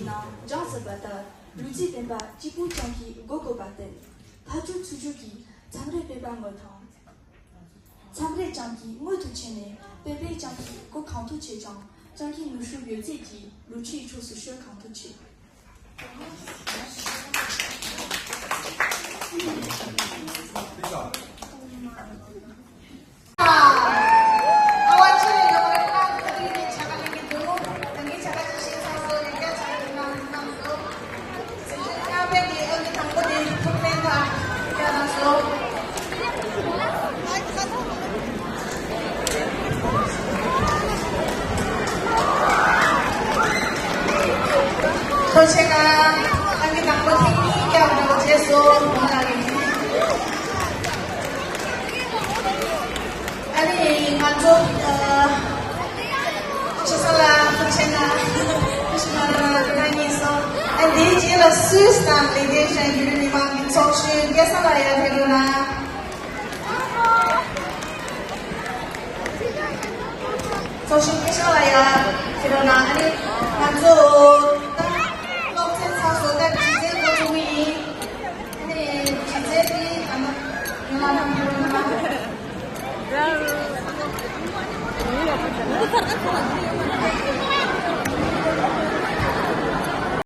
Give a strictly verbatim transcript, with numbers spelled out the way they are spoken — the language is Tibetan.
ཡང་སྦྱངས་ཟིན་པ་ལྟར་ལུས་རྩལ་སྤེན་པ་གཅིག་པུ་ཅང་གིས་འགོ་བཀོད་པར་བརྟེན། ཕར་ཕྱོགས་ཚུར་ཕྱོགས་ཀྱི་མཚམས་རེ་སྤེན་པ་དངོས་དང་། མཚམས་རེ་ཅང་གིས་དངོས་སུ་ཕྱིན་ནས་སྤེན་པས་ཅང་གི་སྒོ་གང་ཐུབ་བྱས་ཀྱང་། ཅང་གིས་ནུས་ཤུགས་ཡོད་ཚད་ཀྱིས་ལུས་ཕྱིའི་ཕྱོགས་སུ་བཤོལ་གང་ཐུབ་བྱས། ཐུགས་རྗེ་གནང་། ཨ་ནི་དང་པོ་ཐེངས་གཉིས་བརྒྱབ་པའི་རྗེས་སུ་མ་ལ་ཡིན། ཨ་ནི་ང་ཚོ་ཨ་ཆེ་ས་ལ་ཐུགས་རྗེ་གནང་། ཐུགས་རྗེ་གནང་། ང་གཉིས་སོ། ཨ་འདིའི་རྗེས་ལ་སུད་སི་དང་ལི་ཏེ་ཤན་བརྒྱུད་རིམ་མི་མང་གི་ཚོགས་ཆུང་རྒྱལ་ས་ལ་ཡར་ཕེབས་རོགས་གནང་། ཚོགས་ཆུང་སྐུ་ཞབས་ལ་ཡ་ཁྱེད་རང་ནང་ཨ་ནི་ང་ཚོ་